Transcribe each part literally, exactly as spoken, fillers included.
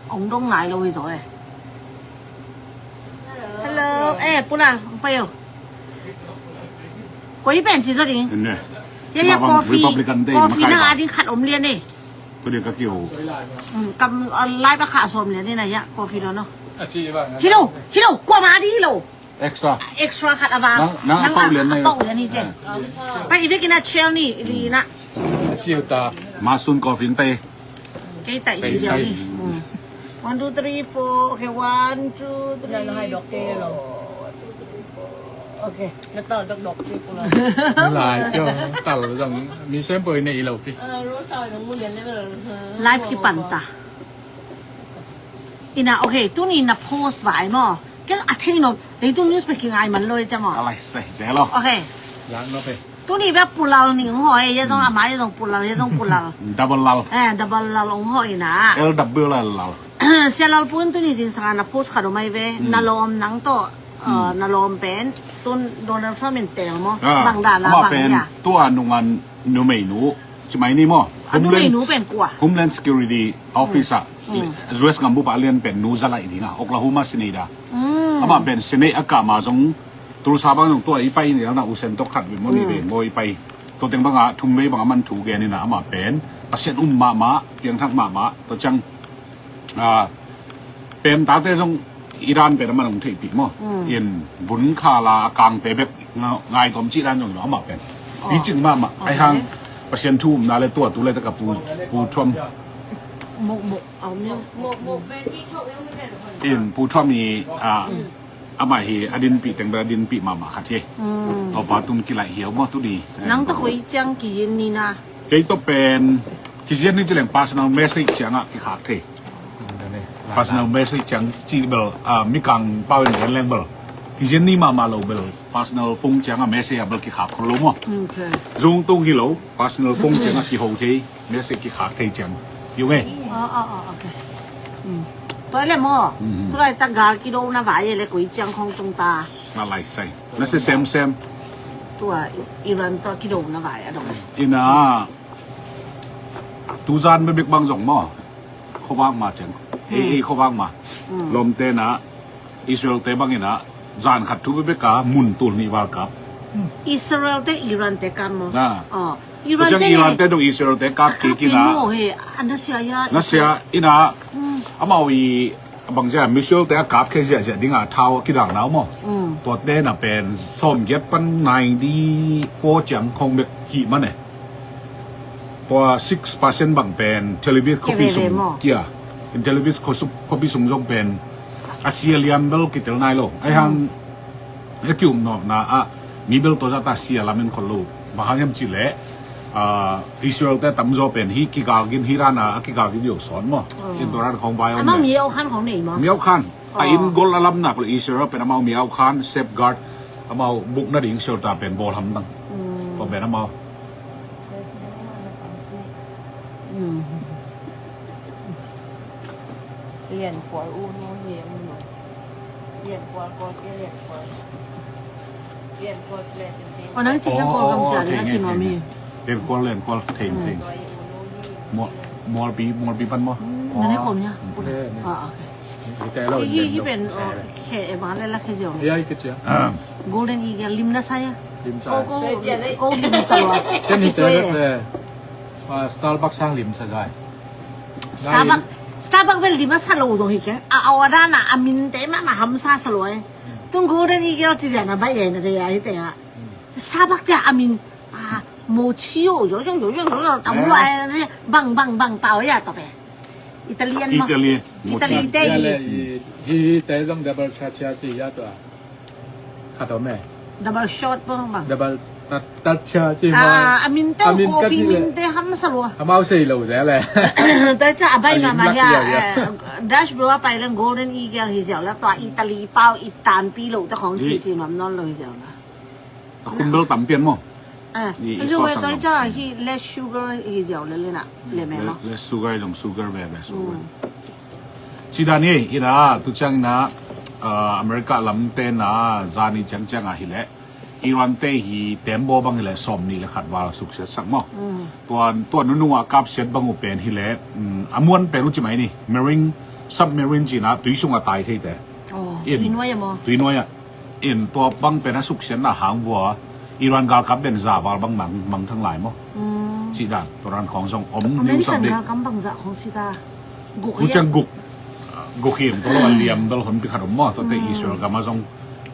Ong dong nai lo hi zaw e. Hello. Eh, pula, ong pai o. Koi pen ci zaw ding. Enne. Ya, ya, coffee. Republican Day. Coffee makai na ba. Ading khat om lian e. Ko dia ka kiu. Mm, kam, uh, live a kha som lian e na ya, coffee lo no. Hello, hello, kua ma di hello. Extra. Extra khat a ba. Nang, nang a pau lian nei. A pau lian ni je. Ah. Pai i vek ina chel ni, i li ina. Ciu ta. Ma sun coffee te. Kei ta i ci lian ni. Mm. One, two, three, four. Okay, one, two, three, four. One, two, three, four. Okay. Na tal dok dok ci pula. Lai ciu, tal zong. Mi sem poi nei lo pi. Live ki pan ta. Ina, okay, tuni na post vai maw. Kei a thei no, leitung news pen kingai man lo e ca maw. A lai sai, zelo. Okay. Lak no pe. Tuni bek pulal ning hoi, ya zong amai zong pulal, ya zong pulal. Double lal. Eh, double lal ong hoi na. L double L lal. Sia Lal Pun tuni zingsanga na post khat om ai ve, na lawm nang tawh, uh, na lawm pen, tun Donald Trump in tel maw. Ah, bang dan a ama bang pen ya. Tua nungan numeinu, ci mai ni maw. A numeinu pen kua? Homeland Security Office ah, U S ngam bup a lian pen nu za lai ding a, Oklahoma Senate a. Ama pen Senate a kah ma zong, Tulsa bang zong tua i pai ni a na U S N tok khat ve maw ni ve maw i pai. Tua teng bang a thum vei bang a man thu gen ina ama pen Pasian um mahmah, piangthak mahmah, tua ciang Ah, pem tate zong Iran pen a man hong theihpih maw. In vun khala a kangte bek nga-, ngai tom cih dan zong amah pen. Picing mahmah. Ai hang Pasian thu umna le tua tu le taka Pu, Pu Trump. Mok, mok, au myo. In Pu Trump i, ah, amah hi a dinpih teng bek a dinpih mahmah khat hi. Aupa tun kilaih hiau maw tuni. Nang ta koi ciang ki yin ni na. Kei tawh pen kizian ni cileng personal message ciangah kikhak thei. Personal message ciang ci bel, ah, mikang pau in gen leng bel. Kizian ni mahmah lo bel. Personal phone ciangah message ah bel kikhak khol lo maw. Zung tung hi lo. Personal phone ciangah kiho thei. Message kikhak thei ciang. Yung eh. Tua le maw. Tulai ta gal kido na vai le koi ciang khong tung ta. Na lai sai. Na se sem sem. Tua Iran tua kido na vai a dong. Ina. Tuzan bebek bang zong maw. Khuavak ma ciang. Ei, ei khuavak ma. Lawmte na Israel te bang ina zan khat thu bebek a mun tul nih val kap. Israel te Iran te kap maw. Na. Iran te dong Israel te kap kik ina. Na sia ina amau i bang zia missile te a kap khe ziahziah dinga thau a kidang nau maw. Tuate na pen sawm giat pan ninety four ciang khong bek hih man e. Tua six percent bang pen Tel Aviv khuapi sung kia. In Tel Aviv khuapi sung zong pen a sia lian bel kitel nai lo. Ai hang he kium nawkna ah mi bel tua zata sia lamen khol lo. Bang hang hem cih leh Israel te tamzaw pen hi kigalgin hi rana a kigalgin yo sawn maw. In tua ran khong vai om. Amau mi au khan khong nei maw. Mi au khan. A in gol a lamnak le Israel pen amau mi au khan safeguard amau buk nading shelter pen bawl hamdang. Tua pen amau. Liankual u nu hi em nu. Liankual kual kia liankual. Liankual ci le cin pi. Ua nang ci ciang kual kam cia le na ci nuam hi. Liankual liankual thei thei. Mualpi mualpi pan maw. Nang ne khom ya. Hi pen khe e bang le la khe ziau. Golden Eagle lim na sa ya. Ko ko ko lim sa wa. Ken hi te. Starbucks sang lim sa zai. Starbucks, Starbucks bel lim a sa lo zong hi keng. A order na a min te mahmah hamsa sa lo e. Tung Golden Eagle ci zia na bai e na te ya hi te ya. Starbucks te a min a mochi yo yo yo yo yo yo tam lo e na bang bang bang pau ya to pe. Italian mo. Italian. Italy te hi. Hi te zong double cha cha ci ya to. Khat om e. Double shot pong bang. Double tat tat cha ci ma. A min te coffee min te ham sa lua. Amau sei lo ze le. Tua ca a bai mama hia. Dash bro a pai leng Golden Eagle hi ziau la tua Italy pau i tanpi lo ta khong ci ci mam non lo hi ziau la. A khum bel tam pian maw. Tua ca hi less sugar hi ziau le le na le me maw. Less sugar zong sugar ve ve sugar. Ci dan hi ina tu ciang ina America lam te na zan i ciang ciang a hi le Iran te hi tembaw bang hi le sawm nih le khat val suksiat sak maw. Tuan tuan nunung a kapsiat bang uh pen hi le a muan pen uh ci mai ni Marine Submarine cih na tui sungah tai theite. Aw, in, tui nuai ah maw? Tui nuai ah. In tua bang pen a suksiatna hang vua Iran galkap den za val bang mang, mangthang lai maw? Cih dan tua dan khawng zong om. American news update. Galkap bang zah khawng si ta? Guk hi a? Guk ciang guk. Guk hi in tua lo a liam bel honpi khat om maw? Tuate Israel gam ah zong,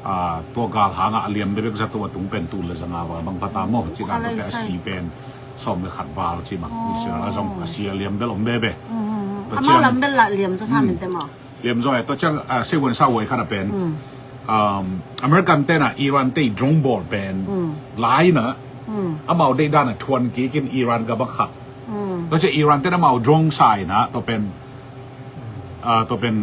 ah, tua gal hang ah a liam bekbek za tua tung pen tul le za nga val bang pha ta maw? Cih dan tuate a si pen sawm le khat val cih bang Israel ah zong a si a liam bel om veve. Tua ciang amau lam bel lah liam zaw sa mente maw? Liam zaw e, tua ciang, ah, seivuan sa huai khat a pen, um, American te na Iran te i drone bawl pen lai na amau deih dan a thuan kik in Iran gam ah khak. Tua ciang Iran te na amau drone sa in ah tua pen, ah, tua pen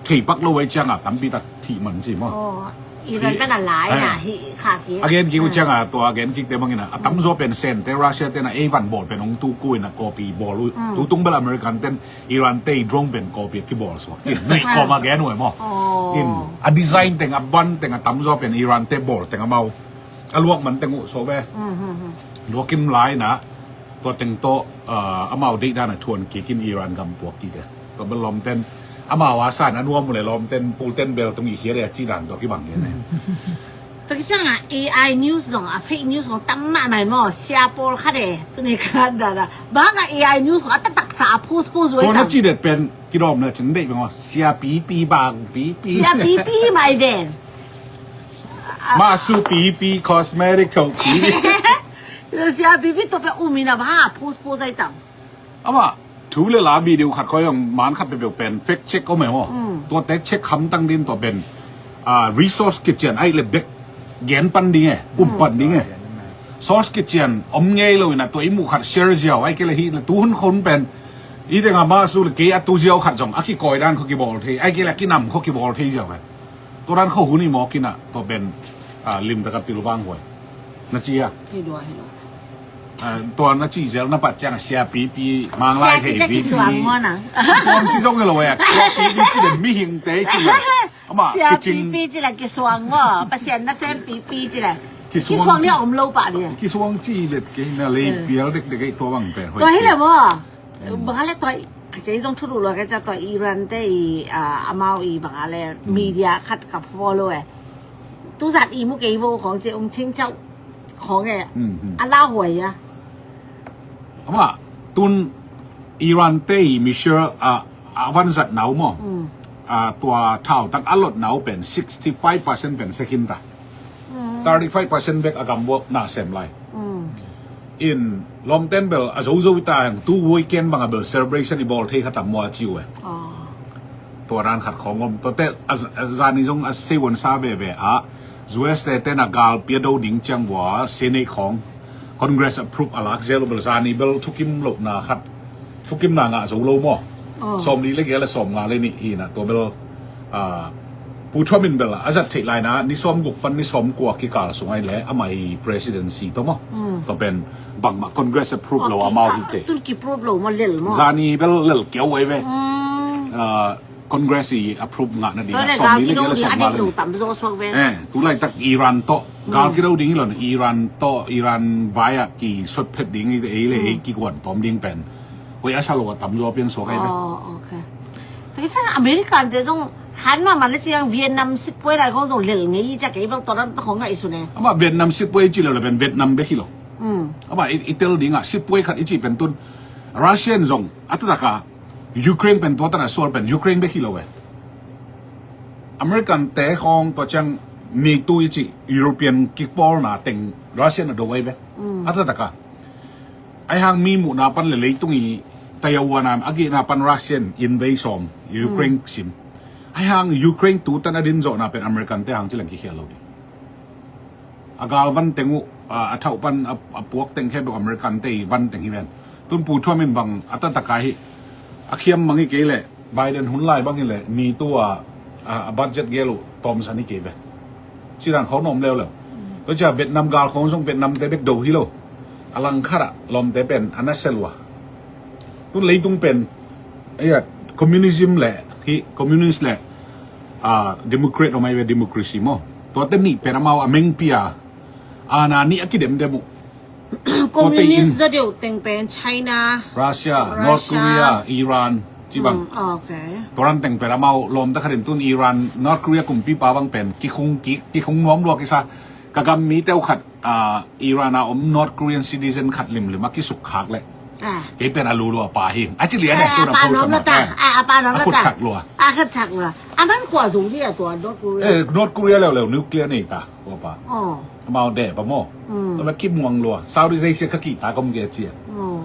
thei pak lo huai ciang a tampi tak thih man ci maw? Aw, Iran pen a lai na hih khak kik. A gen kik uh ciang a tua a gen kik te bang in ah a tamzaw pen Sen te Russia te na ei van bawl pen hong tu ku in ah copy bawl uh. Tu tung bel American ten Iran te i drone pen copy a kibawl suak cin. Nei kawm a gen uh e maw? In a design teng, a ban teng, a tamzaw pen Iran te bawl teng amau a luak man teng uh so ve. Luak in lai na tua teng tawh, ah, amau deih dan a thuan kik in Iran gam puak kik e. Tua bel lawmten amau a san a nuam uh le lawmten pulten bel tung i khiat e a cih dan tua kibang hi ne. Tua kiciang a AI news zong a fake news zong tam mahmah maw, sia pawl khat e. Tuni khat dada bang a AI news zong a taktak sa a post post uh e. Tua na tam ci det pen kidawm na cin deih beng aw, sia pipi bang pipi. Sia pipi mai ven. Masu pipi cosmetic tho pipi. Sia pipi tua pen um in a bang a post post ai tam. Amah thu le la video khat khoi ang man khat peuhpeuh pen fact check om e maw? Tuate check hamtang din tua pen, ah, resource kician ai le bek gen pan ding e, um pan ding e. Source kician om ngei lo in a tua i muh khat share ziau ai kei le hi le tu hun khon pen i teng a Masu le kei a tu ziau khat zong a kikawi dan kho kibawl thei ai kei le a kinam kho kibawl thei ziau e. Tua dan kho hun i mawk in a tua pen, ah, lim tak a pil vang huai. Na ci a? Hi lua, hi lua. Ah, tua na ci zel na pat ciang a sia pipi mang lai thei pipi. Sia ci kisuang maw nang? Kisuang ci zong hi lo e. Sia pipi ci den mihing te ci lo. Amah sia pipi ci la kisuang maw? Pasian nasem pipi ci la. Kisuang ni a om lo pah ni. Kisuang ci let kei na lei pial dekdek ei tua bang pen. Tua hi le maw? Bang a le tua kei zong thu duh lua kei ca tua Iran te i, ah, amau i bang a le media khat ka follow e. Tuzat i mu kei vo khawng ci um cing cau khawng e. A lauhuai a. Amah tun Iran te i missile, ah, a vanzat nau maw? Ah, tua thau tak a lot nau pen sixty five percent pen sekhin ta. Thirty five percent bek a gam buak na sem lai. In lawmten bel a zozo i ta hang tu weekend bang a bel celebration i bawl thei kha tam maw a ci uh e. Tua dan khat khawng om. Tuate a, a zani zong a seivuan sa veve a U S te ten a gal pia do ding ciang vua Senate khawng Congress approve a lak zel uh bel zani bel thukim lohna khat, thukimna ngah zo lo maw? Sawm li le gel le sawm nga le nih hi na tua bel, ah, Pu Trump in bel a zat theih lai na ni sawm guk pan ni sawm kua kikal sung ai le amah i presidency tawh maw? Tua pen bangmah Congress approve lo amau hi te. Tun ki prove lo maw lel maw? Zani bel lel keu ai ve. Ah, Congress i approve ngah na ding a sawm li le gel le sawm nga le nih. Eh, tu laitak Iran tawh gal kido ding hi lo na Iran tawh Iran vai ah ki sot phet ding hi te ei le ei kiguan tawm ding pen. Hoi a sa lo a tamzaw pian suak ai ve. Aw, ok. Tua kei ciang American te zong han mahmah le ciang Vietnam sitpuai lai khawng zong lel ngei i ciang kei bang tua dan ta khawng ngaihsun e. Amah Vietnam sitpuai i ci lo le pen Vietnam bek hi lo. Amah i, i tel ding a sitpuai khat i ci pen tun Russian zong a taktak a Ukraine pen tua tan a sual pen Ukraine bek hi lo e. American te khawng tua ciang NATO i ci European kikpawlna teng Russian a do ai ve. A taktak a Ahi hang mi muhna pan le leitung i Taiwan a a gihna pan Russian invade sawm Ukraine sim. Ahi hang Ukraine tutan a din zawhna pen American te hang ci leng kikhial lo ding. A gal van teng uh, a, a thauh pan a, a puak teng khempeuh American te i van teng hi ven. Tun Pu Trump in bang a taktak a hi a khiam mang hi kei leh Biden hun lai bang hi leh NATO a, a, a budget gel uh tawmsan hi kei ve. Ci dan khawng na om leuleu. Tua cia Vietnam gal khawng zong Vietnam te bek do hi lo. A langkhat ah lawmte pen a na sel uh a. Tun leitung pen, eh, communism le, hi, communist le, ah, democrat om ai ve, democracy maw. Tuate nih pen amau a mengpi a, a na nih a kidemdem uh. Communist zaw deuh teng pen China, Russia, North Korea, Iran. Ci bang. Okay. Tua ran teng pen amau lawmta khatin tun Iran, North Korea kumpipa bang pen kikhung, ki, kikhung nuam lua kisa. Ka gam mi teu khat, ah, Iran a om North Korean citizen khat limlim a kisuk khak leh. Ah. Kei pen a lulu a pa hi. A ci lian eh, Ah, tun a pa post nuam a ma. la ta. Eh. Ah, pa nuam A la khut ta. khak lua. Ah, khut khak lua. A man khua zung dia tua North Korea. Eh, North Korea leuleu nuclear nei ta, tua pa. Oh. Amau deh pa maw. Mm. Tua pa kim muang lua. Southeast Asia kha kihta kom kia cia. Oh.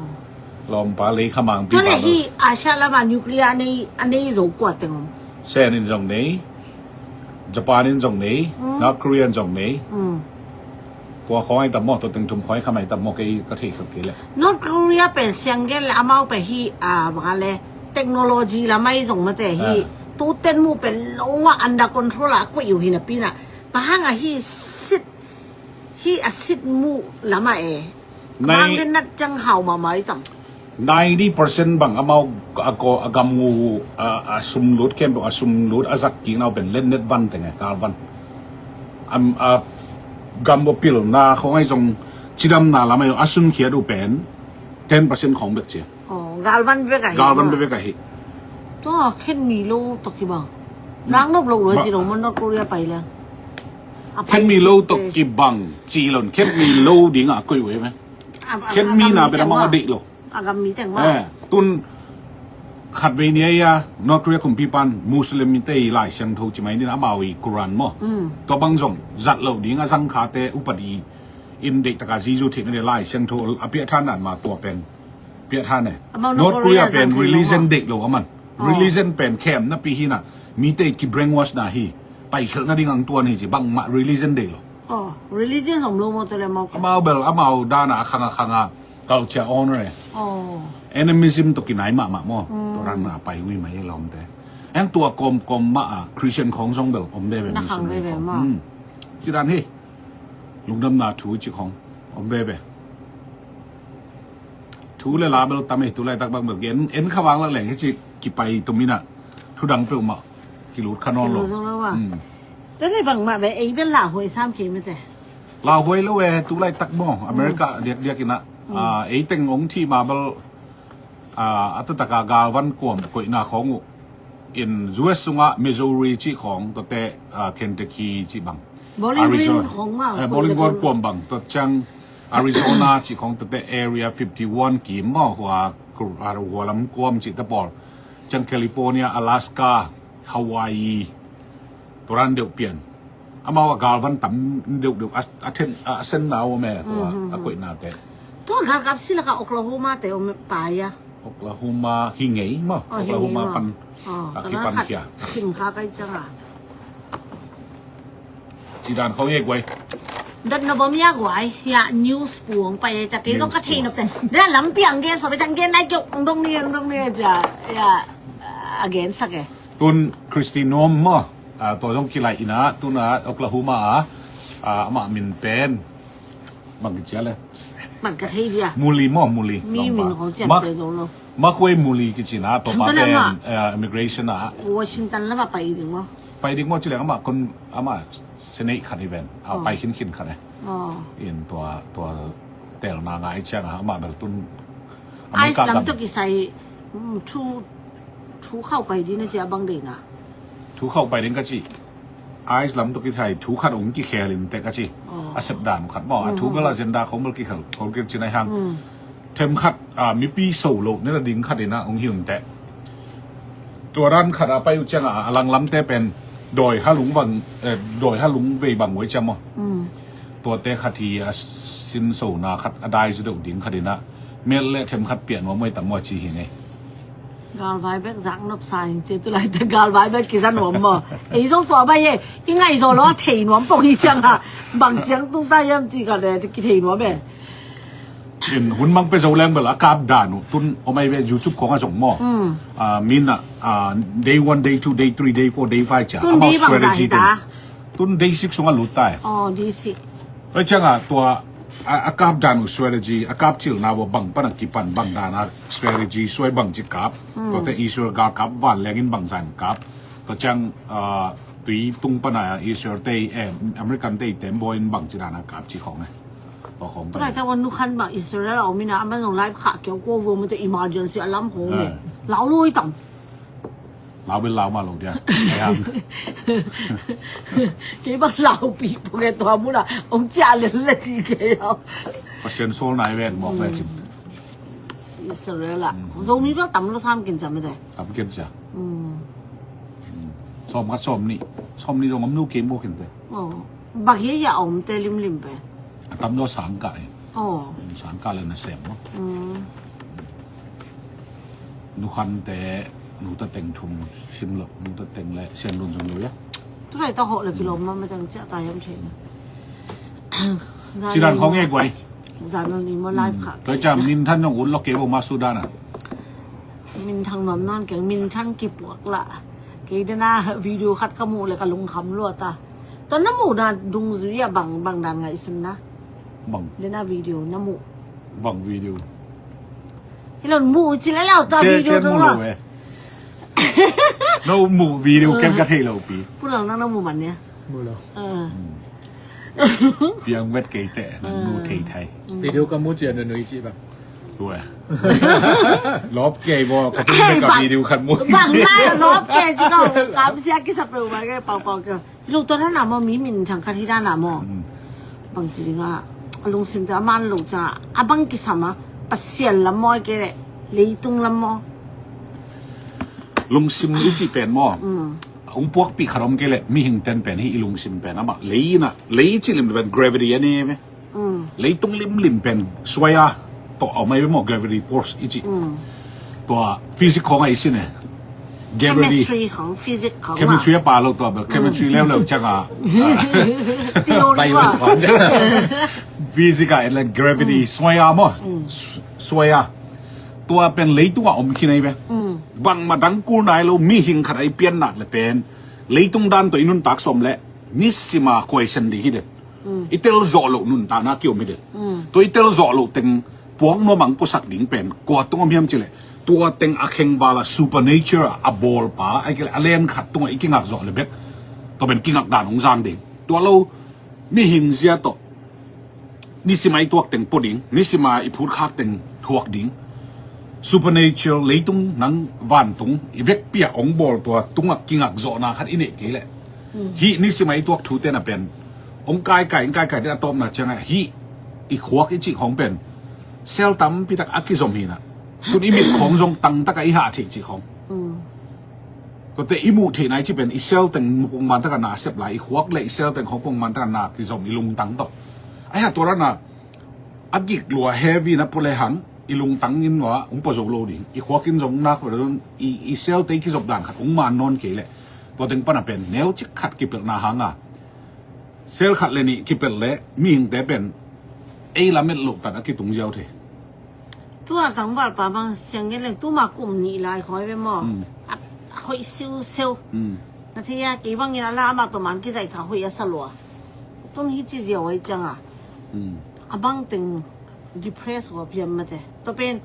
Lawmpa lei kha mang pi Tua pa leh lo. Hi Asia lama nuclear a nei, a nei zo kua teng om. Sen in zong nei. Japan in zong nei. Mm. North Korea in zong nei. Mm. Tua khawng ai tam maw, tua teng thum khawng ai kham ai tam maw, kei ka thei khak kei leh. North Korea pen siang gen leh amau pen hi, ah, bang a leh technology lam ai zong mate hi. Ah. Tu ten mu pen lo wa under control a kuih uh hi napi na. Bang hang a hi sit, hi a sit mu lam a e. Nai- Mang den nat cang hau mama i tam. Ninety percent bang amau a, ko, a gam ngu, a, a sum lut kem a sum lut a zak kik nau pen len net van teng e, kal van. Am, a gam bo pil na khawng ai zong cidam na lam ai zong a sun khiat uh pen ten percent khawng bek cia. Oh, galvan bek a hi. Galvan bek bek a hi. Tua khen mi lo tok ki bang. Nang nop lo lo Ba- ci lo mon North Korea pai leng. A Khen mi pai lo sit tok te. Ki bang ci lon khen mi lo ding a koi uh e me. A, a, Khen a mi gam na mi pen teng amau ma. A deih lo. A gam mi teng ma. Eh, tun khat vei ni a North Korea kumpipan Muslim mite i Lai Siangtho ci mai ni na amau i Quran maw. Mm. Tua bang zong zat lo ding a zang khate upadi in deih taka Jesu theihna le Lai Siangtho a piahthan dan ma tua pen. Piahthan e. Amau North Korea pen zang thei lo religion maw. Deih lo aman. Oh. Religion pen khem napi hi na mite ki brainwash na hi. Pai khelna ding ang tuan hi ci bang ma religion deih lo. Oh, religion som lo mo to le mo. Amau bel, amau dana a khang a khang a culture honor e. Oh. Animism to kinai mahmah maw. Mm. Tua ran na pai ui mai e lawmte. Eng tua kom kom mah a Christian khawng zong bel om veve Na khang missionary veve khawng. Maw. Hmm. Ci dan hi. Lungdamna thu ci khawng om veve. Thu le la bel tam e, tu laitak bang bel gen en kha vang lak leng hi ci kipai tum ina. Thu dang peuhmah kilut kha nawn lo. Kilut zong lo a. Hmm. Te le bang ma be ei bel la hoi sam ke me te. Lauhuai lo e, tu laitak maw, America diakdiak ina. Ah, ei teng ong thi ma bel, ah, a taktak a galvan kuam koihna khawng uh. In U S sunga Missouri ci khawng, tua te, ah, Kentucky ci bang. Bowling Green Arizona. khawng ma, Eh, koih Bowling le Green bel. Kuam bang, tua ciang Arizona ci khawng, tua te Area fifty-one kim maw, hua, hua lam kuam ci ta pawl. Ciang California, Alaska, Hawaii. Tua ran deuh pian. Amau a galvan tam deuhdeuh a, a then, a sen na om e, tua, a koihna te. Tua galkap sila ka Oklahoma te om pai a. Oklahoma hi ngei maw. Oh, hi Oklahoma ngei maw. Pan. Oh, A ka kipan na khat khia. Sim kha kai chang a. Ci dan khawng e guai. Dat na bom ya guai. Ya news puang pai e cha kei zong ka thei nop ten. Da lam piang gen so pe chang gen nai kyo ong dong ni ong dong ni cha. Ya again sak e. Tun Christy Nuam maw. Ah, tua zong kilai ina, tuna Oklahoma a, ah, amah min pen. Bang kicia le. Bang ka thei dia. Muli maw, Muli. Mi min khawng ciam te zo lo. Makuai Muli kici na, tua pa pen, eh, immigration a. Washington lama pai ding maw. Pai ding maw ci leng amah kon, amah Senate khat hi ven. Ah, pai khinkhin khat e. Oh. In tua, tua telna ngai ciang a, amah bel tun. Ai lam to kisai, mm, thu, thu khau pai ding na ci a bang ding na. Thu khau pai ding ka ci. Ice lam to kithai thu khat ong kikhel in te ka ci. A sep dan khat maw, a thu bel agenda khong bel kikhel khong kil ci nai hang. Them khat, ah, mipi so lo ne la ding khat ina ong hi un te. Tua ran khat a pai uh ciang a, a lang lam te pen doi ha lung bang, eh, doi ha lung vei bang wei ciam maw. Tua te khat hi a sin so na khat a dai zu deuh ding khat ina. Mel le them khat pian maw, moi tam maw ci hi ngei. Galvai bek zak nop sa in ci tu lai te galvai bek kizan nuam maw. Ei zong tua bai e, i ngai zo lo thei nuam pong i ciang a. Bang ciang tung ta yam ci ka le ki thei nuam e. In hun mang pe zo leng bel a kap dan uh tun om ai ve YouTube khong a zong maw. Ah, min a, ah, day one, day two, day three, day four, day five cia. Tun amau day bang strategy za hi ta. Tun day six sung a lut tai. Oh, day six. Oi ciang a tua a, a kap dan uh strategy, a kap cil na bo bang pan a kipan bang dan a strategy, suai bang ci kap. Tua te Israel ga kap van leng in bang zan kap. Tua ciang, ah, tui tung pan a Israel te, eh, American te tem bo in bang ci dan a kap ci khong e. Tua khong. Tua lai ta wan nu khan bang Israel a om ina a man zong live kha kiau ko vo mo te emergency a lam khong e. Lau lui tam. Lau bel lau mah lo dia. Ai hang. Kei bang laupi pua kei tua muna ong cia lel le ci kei au. Pasian sawl nai ven mawk le cin. Israel ah Zomi bel tam lo sam kin cam te. Tam kin cia. Sawm khat sawm nih. Sawm nih dong om lo kei mawk kin te. Bak hi a om te limlim pe. A tam lo sang kah hi. Sang kah le na sem maw. Nukhante, nuta teng thum sim lo, nuta teng le sian lun zong lo ya. Tulai ta hawh le kilawm ma ma teng ciah ta yam thei. Sidan khong e guai. Zan lo ni mo live kha. Toi cam min than zong ut lo kei bo ma Sudan a. Min thang nuam nawn keng, min thang kipuak la. Kei dena video khat ka muh le ka lungkham lua ta. Tua na muh na dungzui a bang, bang dan ngaihsun na. Bang. Dena video na muh. Bang video. Hi lo muh ci le lau ta video dong lo. No muh video kem ka thei lo pi. Pu Lang nang na muh man nia. Muh lo. Piang vet kei te nang nu thei thai. Video ka muh ci a nunui ci bang. Tua. Lop kei bo ka tung ka video khat muh. Bang lai lop kei ci ko. Kam sia ki sa pe u ba kei pau pau kei. Lungton hana maw, mi minthang khat hi dana maw? Bangci dinga a lungsim te a man lo cianga a bang kisam a, Pasian lam maw, kei le leitung lam maw? Lungsim i cih pen maw? Ung puakpih khat om kei le mihing ten pen hi i lungsim pen amah lei ina, lei cih lim pen gravity a ne ve. Leitung limlim pen suai a tawh a om ahi ve maw, gravity force i cih. Tua physics khawng a i sin e. Gravity. Chemistry khawng, physics khawng. Chemistry a pa lo tua bel, chemistry leuleu cianga. Theory. Physics a en le gravity suai a maw. Suai a. Tua pen leitung a om khin ahi ve. Bangmah dang kul nai lo, mihing khat a i piannak le pen leitung dan tawh i nuntak sawm le nisima khuaisen ding hi den. I tel zawh loh nuntakna kiom hi den. Tua i tel zawh loh teng puak nuam ang puasak ding pen kua tung om hiam cileh, tua teng a khengval a, supernature a, a bawlpa a, a len khat tungah i kingak zawh le bek tua pen kingak dan hong zang ding. Tua lo mihing zia tawh nisima i tuak teng pua ding, nisima i phutkhak teng thuak ding. Supernatural, leitung nang vantung i vekpi a hong bawl tua tungah kingak zawhna khat i neih kei leh, hih nisima i tuak thu tena pen hong kaikai, hong kaikai den a tawpna ciangah hih i khuak i cih khawng pen cell tampi tak a kizom hinah, tun i mit khawng zong tangtakah i hah theih cih khawng. Tuate i muh theihna i cih pen i cell teng pongman takah na a sep lai, i khuak le i cell teng khawng pongman takah na kizom i lungtang tawh. Ahi hang tua ranah a gik lua, heavy na pua le hang i lungtang in lua hong pua zo lo ding. I khuak in zong nak lua ding, i, i cell te i kizop dan khat hong man nawn kei leh tua teng pana pen neucik khat kipelhna hanga cell khat le nih kipelh le mihingte pen ei lamet loh tan a kitung ziau thei. Tua tangvalpa bang siang ngen leng tuma kum nih lai khawng ve maw? A hoih siuseu. Na thei a, kei bangin a la amah tawh man kizaih kha hoih a sa lua. Tun hi ci ziau ahi cianga a bang teng depress hua phiam mate. Tua pen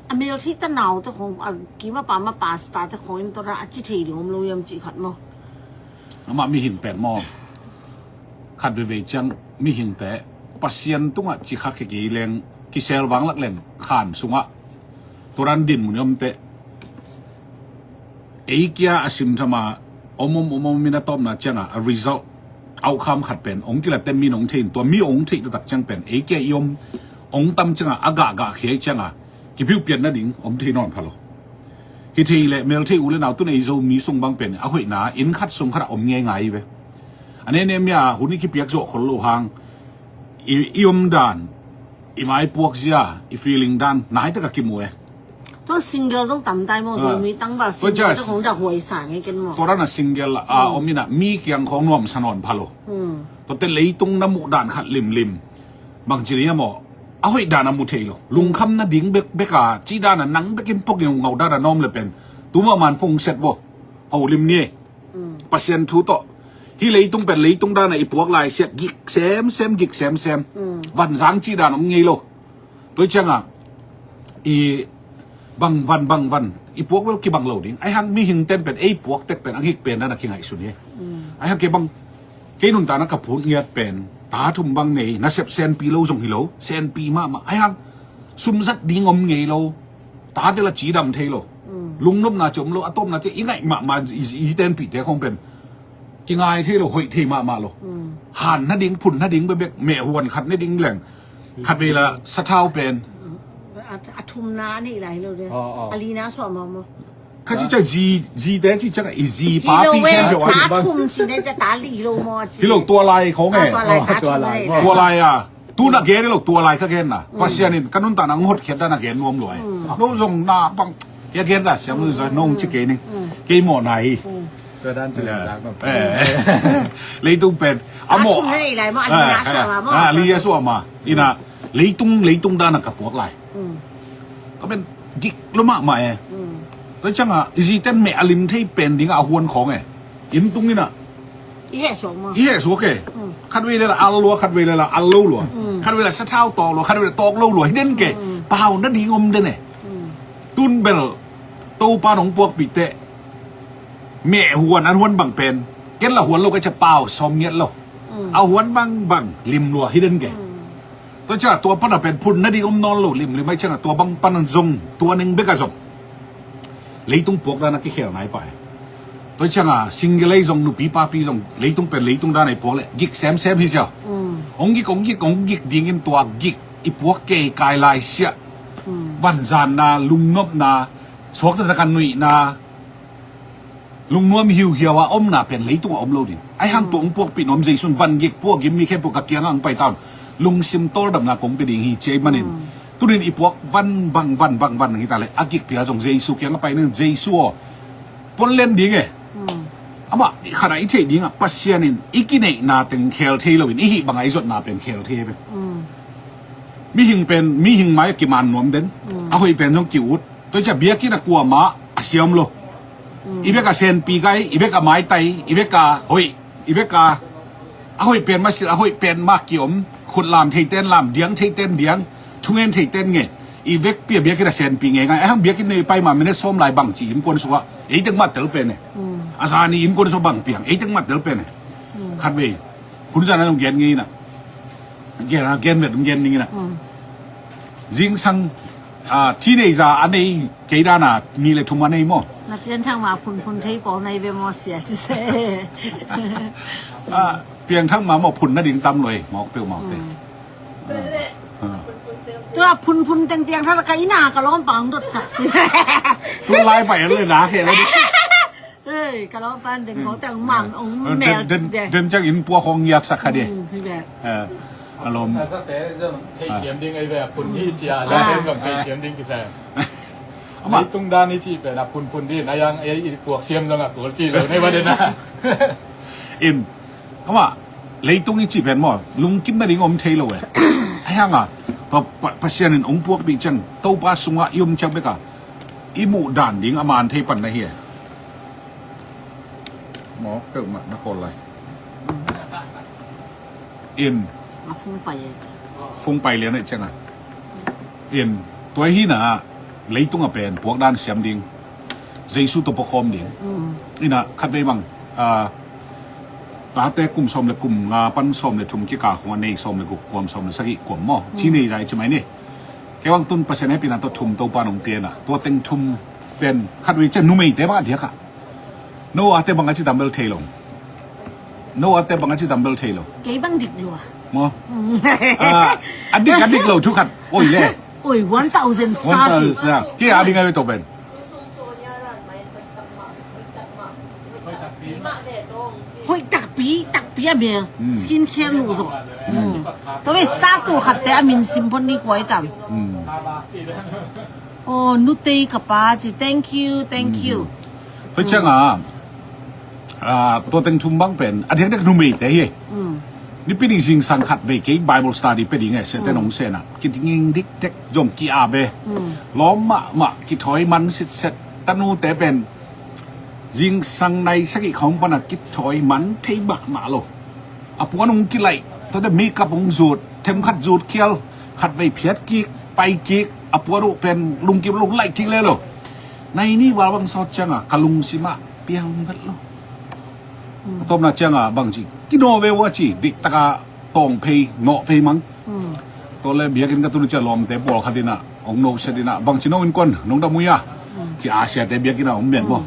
a mel thei ta naute khawng, a kima pa ma pastor te khawng in tua dan a ci thei ding om lo hiam cih khat maw? Amah mihing pen maw, khat veivei ciang mihingte Pasian tungah cikha kei leng kisel vanglak leng khan sungah tua dan dinmun i omte ei kia a simthama om om om om in a tawpna cianga a result, outcome khat pen hong kilate min hong thei in, tua mi hong theih taktak ciang pen ei kia i om hong tam cianga a gahgah khia i cianga kipiupian nading om thei nawn pha lo. Hi thei leh mel thei u le nau tun ei Zomi sung bang pen a hoihna inn khat sung khatah om ngeingai hi ve. A nene mia hun i kipiak zawh khol lo hang i, i om dan, i maipuak zia, i feeling dan nai takah kimu e. Tua single zong tam tai maw, Zomi tangval single zong hong dah huai sa ngei ken maw? Tua dan a single a om inah mi kiang khawng nuamsa nawn pha lo. Tuate leitung na muh dan khat limlim bang ci ding hiam aw, a hoih dan a mu thei lo. Lungkham nading bekbek a cih dan a nang bekin pok in ngau dan a na om le pen tumah man phone set vo, holim ni ei. Pasian thu tawh hih leitung pen leitung dan a i puak lai siak gik semsem, gik semsem. Vanzang cih dan om ngei lo. Tua ciangah i bang van, bang van i puak bel kibang lo ding. Ahi hang mihing ten pen ei puak tek pen a gik pen dan a kingaihsun hi. Ahi hang kei bang, kei nuntakna ka phut ngiat pen ta thum bang nei, nasep senpi lo zong hi lo, senpi mahmah. Ahi hang sum zat ding om ngei lo, tate la cidam thei lo. Lungnopna ci om lo, a tawpna te i ngaih mahmah, i, i tenpihte khong pen kingai thei lo, hoih thei mahmah lo. Han nading, phun nading bekbek, meh huan khat nading leng khat vei la sathau pen. A, a thumna a neih lai lo de. A lina suah mah maw? Kha ci ciang zi, zite ci ciang i zi papi khen peuh a, a thum ci ne ca ta li lo maw ci. Hi lo, tua lai khong e. Tua lai, tua lai a. Tun a gen hi lo, tua lai ka genna. Pasian in ka nuntakna hong hotkhiat dan a gen nuam lua e. No zong na bang, a gen dan siam lo zong, no hong ci kei ning. Kei mawhna hi. Tua dan ci le. Leitung pen a mawh. A thum nei lai maw, a lina suah mah maw. A lina suah mah. Ina leitung, leitung dan a ka puak lai. Ka pen gik lo mahmah e. Tua ciangah i ziten meh a lim thei pen dingah a huan khawng e. Inn tung inah i hehsuak maw? I hehsuak e. Khat vei le la al lua, khat vei le la al lo lua. Khat vei la sathau tawk lua, khat vei la tawk lo lua. Hi den ke. Pau nading om den e. Tun bel Topa nong puakpih teh meh huan, an huan bang pen ken la huan lo ka cia, pau sawm ngiat lo. A huan bangbang lim lua hi den ke. Tua ciangah tua pan a pen phun nading om nawn lo, limlim ahi ciangah tua bang pan zong tua ning bek a zong leitung puak dan a kikhel nai pah e. Tua ciangah single ahi zong, nupi papi zong, leitung pen leitung dan a i puak leh gik semsem hi ziau. Hong gik, hong gik, hong gik dingin tua gik i puak kei kai lai siah. Vanzanna, lungnopna, suakta taka nuihna, lungnuam hiuhiau a omna pen leitung a om lo ding. Ahi hang tua hong puakpih nuam Jesu in van gik puak gim mi khempeuh ka kiangah hong pai ta un. Lungsim tawldamna kong pia ding hi ci ahih manin. Tunin i puak van bang, van bang, van hi ta leh a gik phial zong Jesu kiangah pai ning, Jesu aw, puan len ding e. Amah khat a i theih dingah Pasian in i kineihna teng khel thei loin i hih bangah i zotna pen khel thei ve. Mihing pen mihing mai a kiman nuam den. A hoih pen zong ki-ut. Tua ciah biakinn ah kuamah a siam lo. I bek a senpi gai, i bek a maitai, i bek a hoih, i bek a, a hoih pen mah silh, a hoih pen mah kiom, khut lam theiten lam, diang theiten diang, thungen theiten nge. I bek pi a biakinn a senpi ngeingai. Ahi hang biakinn nei pai mah minute sawm lai bang ci innkuan sungah ei tek mah tel pen e. A zani innkuan sungah bang piang ei tek mah tel pen e. Khat vei hun zan a nong gen ngei inah, gen a gen vet nong gen ning inah. Zingsang, a, teenager a nei kei dana ni le thum a nei maw? Na pianthak ma phunphun thei pawl nei ve maw sia ci se. A, piangthak ma maw phun nading tam loi mawk peuh mawk te. Tua phunphun teng piangthak ka ina ka lawm pang dot sak si. Tu lai pai le na khel le. Hei, ka lawm pan deng ko teng man ong mel den, den ciang in pua khong yak sak kha di. A lawm. Thei siam ding ei ve, phun hi cia la, thei siam ding kisa. Amah leitung dan hi ci pen a phunphun di na yang ei i puak siam zong a kul ci lo nei va den a. In amah leitung i ci pen maw, lungkim nading om thei lo e. Ahi hang a tua Pasian in ong puakpih ciang Topa sungah i om ciang bek a i muh dan ding a man thei pan na hi e. Maw peuhmah na khawl lai. In a phung pai e. Phung pai lian e ciang a. In tua hi na leitung a pen puak dan siam ding. Jesu tawh pawkhawm ding. Ina khat vei bang, a, tate kum sawm le kum nga pan sawm le thum kikal khong a nei sawm le guk kuam sawm le sagih kuam maw? Ci nei lai ci mai ni. Kei bang tun Pasian hehpihna tawh thum Topa nong piana. Tua teng thum pen khat vei ciang numeite bang a diakah. No ate bang a ci tambel thei lo. No ate bang a ci tambel thei lo. Kei bang dik lua. Maw? A, a dik, a dik lo thu khat. Oi le. Oi, one thousand star. One thousand star. Kei a ding a ve to pen. Hoih takpi, takpi a bel. Skin care lu zo. Tua ve star tu khat te a min sim pon ni kuai tam. Oh, nutei ka pa ci. Thank you, thank you. Tua ciang a, a, tua teng thum bang pen a diakdiak numeite hi. Nipi ni zingsang khat vei kei Bible study pe ding e, sete nong sena. Kidinging dikdek zong ki-ap e. Lawm mahmah, kithawi man sitset. Tanute pen zingsang nai sagih khawng pana kithawi man thei mahmah lo. A puan hong kilaih, tate makeup hong zut, themkhat zut khial, khat vei phiat kik, pai kik, a puan uh pen lungkim lo, laih kik le lo. Nai ni val bang sawt cianga ka lungsimah piang vet lo. A tawpna cianga bangci kinaw ve uh a ci, dihtaka tawng phei, nawh phei mang. Tawle biakinn ka tun uh cia lawmte pawlkhat inah hong noset inah bangci no innkuan nong damui a. Ci a siate biakinn a om mian maw?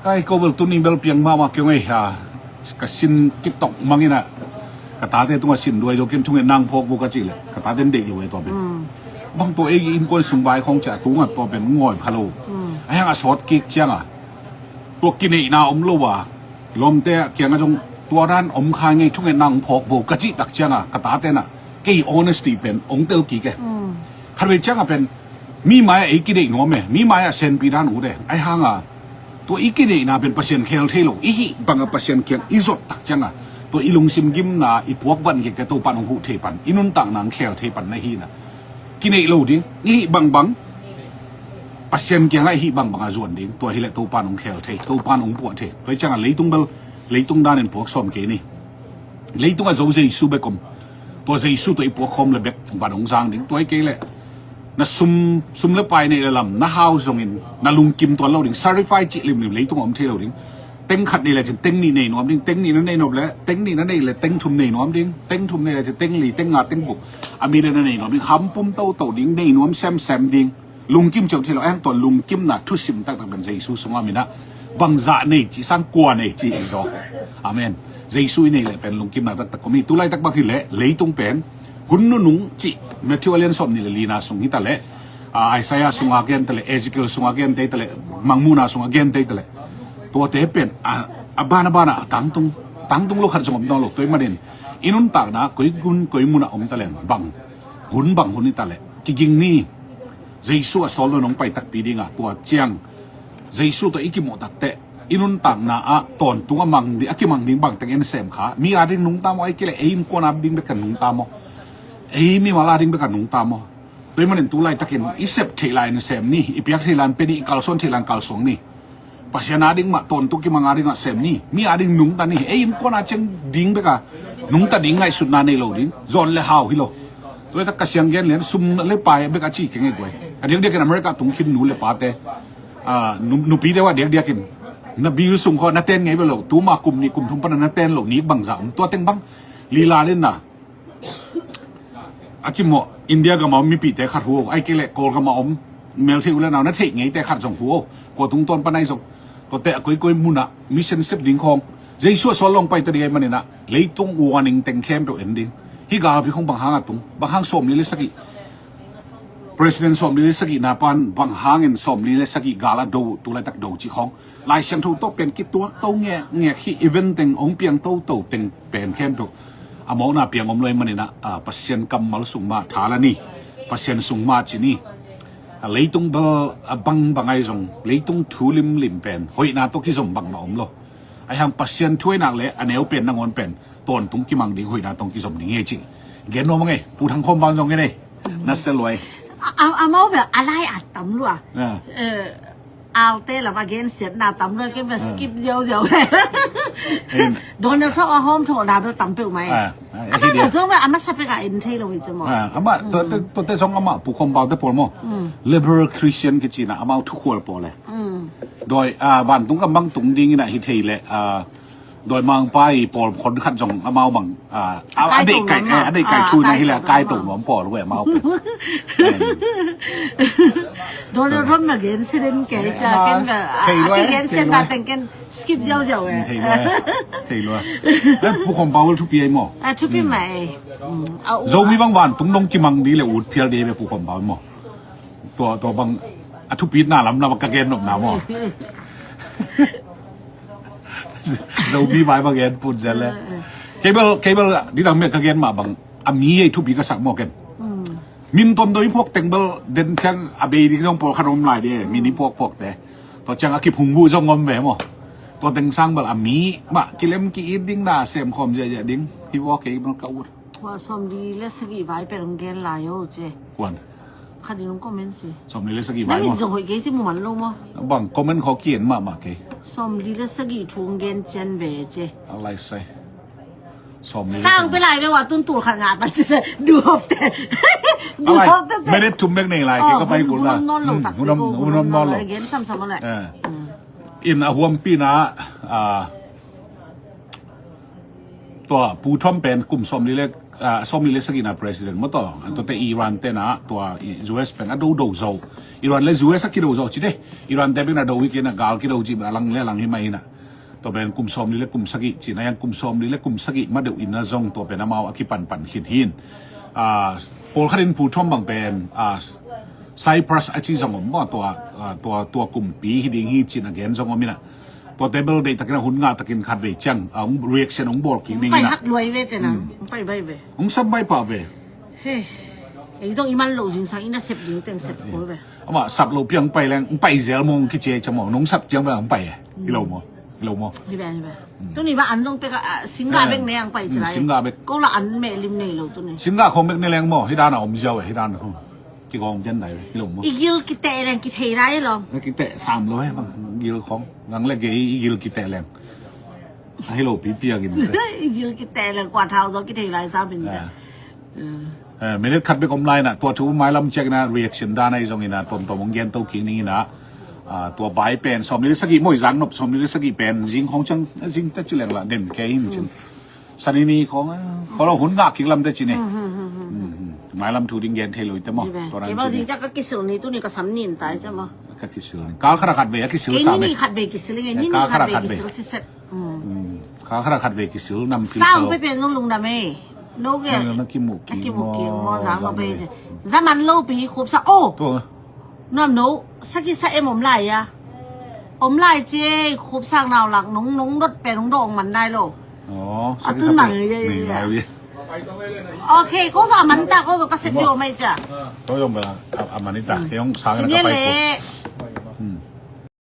Ai, ko bel tuni bel piang mahmah kei ung ei ha. Ka sin kitok mangin ah, ka tate tungah sin duai zo kin thungetna hong phawk vo ka cih leh ka taten deih lo ei tua pen. Bang tua ei innkuan sung vai khawng ciah tungah tua pen ngawi pha lo. Ahi hang a sawt kik ciangah tua kineihna om lo a, lawmte ah kiangah zong tua dan om kha ngei, thungetna hong phawk vo ka cih tak ciangah ka taten ah kei honesty pen hong tel kik e. Khatvei ciangah pen mi mai-ah ei kideih nuam e, mi mai-ah senpi dan ut e. Ahi hanga tua i kideihna pen Pasian khel thei lo, i hih bangah Pasian kiang i zot tak ciangah tua i lungsim gimna, i puak van gikte Topan hong huh thei pan, i nuntakna hong khel thei pan na hihna. Kineih lo ding, i hih bangbang Pasian kiangah i hih bangbang a zuan ding, tua hileh Topan hong khel thei, Topan hong puah thei. Tua hi ciangah leitung bel leitung danin puak sawm kei ni. Leitungah zo Jesu bek om. Tua Jesu tua i puak khawm le bek van hong zang ding. Tua hi kei leh na sum, sum le pai neih le lam, na hau zongin, na lungkim tuan lo ding, sacrifice cih limlim leitungah om thei lo ding. Teng khat nei le cin teng nih nei nuam ding, teng nih na nei nop le teng nih na nei le teng thum nei nuam ding, teng thum nei le cin teng li, teng nga, teng buk, a mi le na nei nuam ding, hampum toto ding, nei nuam semsem ding. Lungkim ciang thei lo, ahi hang tua lungkimna thusim taktak pen Jesu sungah minah bangzah nei cih sang kua nei cih hi zaw. Amen. Jesu i nei leh pen lungkimna taktak om hi. Tulaitak bang hileh leitung pen hun nunung cih Matthew a lian sawm nih le lina sung hi taleh, ah, Isaiah sungah gen taleh, Ezekiel sungah gen tei taleh, Mangmuhna sungah gen tei taleh, tuate pen a, a ban a banah a tangtung, tangtung lo khat zong om nawn lo. Tua ahih manin i nuntakna koi gun koi munah om taleng bang hun bang hun hi taleh kiging ni. Jesu a sawl lo nong pai takpi dingah tua ciang Jesu tawh i kimuh takteh i nuntakna ah tawntung a mang ding, a kimang ding bangteng en sem kha. Mi a ding nungta maw, ei kileh ei innkuan a ding bek kan nungta maw, ei mimal a ding bek kan nungta maw? Tua ahih manin tulaitakin i sep theih lai in sem ni, i piak theih lai in pe ni, i kalsuan theih lai in kalsuang ni. Pasian a ding mah tawntung kimang a dingah sem ni, mi a ding nungta ni. Ei innkuan a ciang ding bek a nungta ding ngaihsutna nei lo ding, zawn le hau hi lo. Tua hi tak ka siang gen lian, sum le pai bek a ci kei ngei guai. A diakdiakin America tung khin nu le pate, ah, nu, nupite uh a diakdiakin na bill sung khaw na ten ngei ve lo, tuma kum nih kum thum pana na ten lo, nik bangzah om, tua teng bang lila lenna. A cimawh India gama om mipite khat hu o, ai kei leh Kawl gama om meltheih u le nau na theih ngeite khat zong hu o. Kua tungtawn pan ai zong, tuate a koikoi munah mission sep ding khawng, Jesu a sawl long paita ding ahih maninah leitung warning teng khempeuh en ding. Hih galpi khawng bang hang a tung, bang hang sawmli le sagih, President sawmli le sagihna pan bang hangin sawmli le sagih gal a do uh, tulaitak do cih khawng Lai Siangtho tawh pen kituak to ngekngek, hih event teng hong piang toto teng pen khempeuh a mawkna piang om lo ahih maninah, ah, Pasian kammal sung mah tha la ni, Pasian sung mah ci ni. A leitung bel a bangbang ai zong leitung thu limlim pen hoihna tawh kizom bangmah om lo. Ahi hang Pasian thu ahi nak le a neu pen nangawn pen tawntung kimang ding, hoihna tawh kizom ding hi ei cih gen nuam a ngei. Pu Thang Khawm Bang zong gen ei. Na se luai. A, a, amau bel a lai a tam lua. Ah. Eh, alte lam a gensiatna tam lua, kei bel skip ziauziau. Donald Trump a hawm thawhna bel tam peuhmah e. Ah, ah, amah hi dia. Bel zong bel a masa pek a en thei lo hi ci maw. Ah, amah, tuate, tuate zong amah Pu Khawm Bang te pawl maw. Liberal Christian kici na amau thukhual pawl e. Dawi, ah, vantung gam bang tung dingin ah hi thei leh, ah, dawimangpa i pawl khon khat zong amau bang, ah, a, a deih kai, a deih kai thu na hi leh a kai to nuam pawl ve amau. Donald Trump na gensia den kei ca ken ve, a, thei lua, a kigensia na teng ken skip ziauziau e. Thei lua, thei lua. Eh, Pu Khawm Bang thupi ai maw. A thupi mai. Zomi bang vantung nong kimang ding leh ut phial ding ve Pu Khawm Bang maw. Tua, tua bang a thupitna lam na bang ka gen nopna maw. Zomi vai bang gen pun zel le. Kei bel, kei bel didang me ka gen mah bang a mi ei thupi ka sak maw ken. Min tuamtuam i phuak teng bel den ciang a bei ding zong pawlkhat om lai de, min i phuakphuak te. Tua ciang a kiphung buh zong om ve maw. Tua teng sang bel a mi mah kilem ki-it ding na sem khawm ziahziah ding hi vua kei bel ka ut. Tua sawmli le sagih vai pen hong gen lai o ce. Kuan. Khat in hong comment si. Sawmli le sagih vai maw. Nang in zong hoih kei ci mu man lo maw. Bang comment khaw ki-en mahmah kei. Sawmli le sagih thu hong gen cian ve ce. A lai sai. Sawmli le sagih. Sang pe lai ve ua tun tul khat ngah pan ci se. Du hop te. Du hop te. Minute thum bek nei lai kei ka pai kul na. Hun om nawn lo tak. Hun om nawn lo. Gen samsam le. In a huampi na, ah, tua Pu Trump pen kum sawmli le Ah, sawmli le sagihna president maw taw. Tuate Iran te na tua i U S pen a do do zo. Iran le U S a kido zo cite. Iran te pen a do hi kei na gal kido ci a lang le a lang hi mah hi na. Tua pen kum sawmli le kum sagih cina yang kum sawmli le kum sagih ma deuh in na zong tua pen amau a kipanpan khin hin. Ah, pawlkhat in Pu Trump bang pen, ah, Cyprus a ci zong om maw tua, ah, tua, tua kumpi hi ding hi cin a gen zong om hi na. Tua table deih takin a hun ngah takin khat vei ciang, ah, hong reaction hong bawl kik ding hi na. Pai hak luai ve te na. Hmm. Hong pai bai ve. Hong sam bai pah ve. He. Ei zong i man lo zingsang i na sep ding teng sep kul ve. Amah sap lo piang pai leng, hong pai zel mong kici e ciang maw. Nong sap ciang ve hong pai e. Hi lo maw. Hi lo maw. Hi ve, hi ve. Hmm. Tuni ba an zong pek a, ah, singgah bek ne ang pai ci lai. Hmm, singgah bek. Ko la an meh lim nei lo tuni. Singgah khong bek ne leng maw. Hi dan a om ziau e, hi dan a. Hmm. Kigawm pian dai hi lo maw. I gil kiteh leng kithei lai lo. Kiteh sam lo he bang gil khong. Ngang le gei i gil kiteh leng. Ahi lo pi piak in te. I gil kiteh leng kua thau zo kithei lai sam in te. Eh, minute khat bek om lai na tua thu mailam ciak ina reaction dan ahi zong ina tuamtuam hong gen to kik ning ina. Ah, tua vai pen sawmli le sagih mawi zang nop sawmli le sagih pen zing khong ciang zing te ci leng la nem kei hin cin. Sanini khong a kholo hun ngak kik lam te ci ni. Hmm, hmm, hmm, hmm. Hmm, hmm. Mailam thu ding gen thei lo i te maw. Tua nan ci ni. Kei bang zing ciak ka kisil ni tuni ka sam nin tai ciak maw. Ka kisil ni. Kal khat a khat ve a kisil sa ve. Kei ni ni khat ve kisil nge ni ni khat ve kisil siset. Hmm. Hmm. Kal khat a khat ve kisil nam pil. Sang pe pen zong lungdam e. No ge. Na kimu ki mo zang ma pe. Zaman lo pi khup sa o. Nam no saki sa em om lai a. Om lai ci khup sang nau lak nong nong dot pen nong dong man dai lo. Oh, a tun mang ye ye. Ok, ko zo a man ta ko zo ka sep yo mai ca. Ko zo ba a man ta ke ong sang na ka pai ko.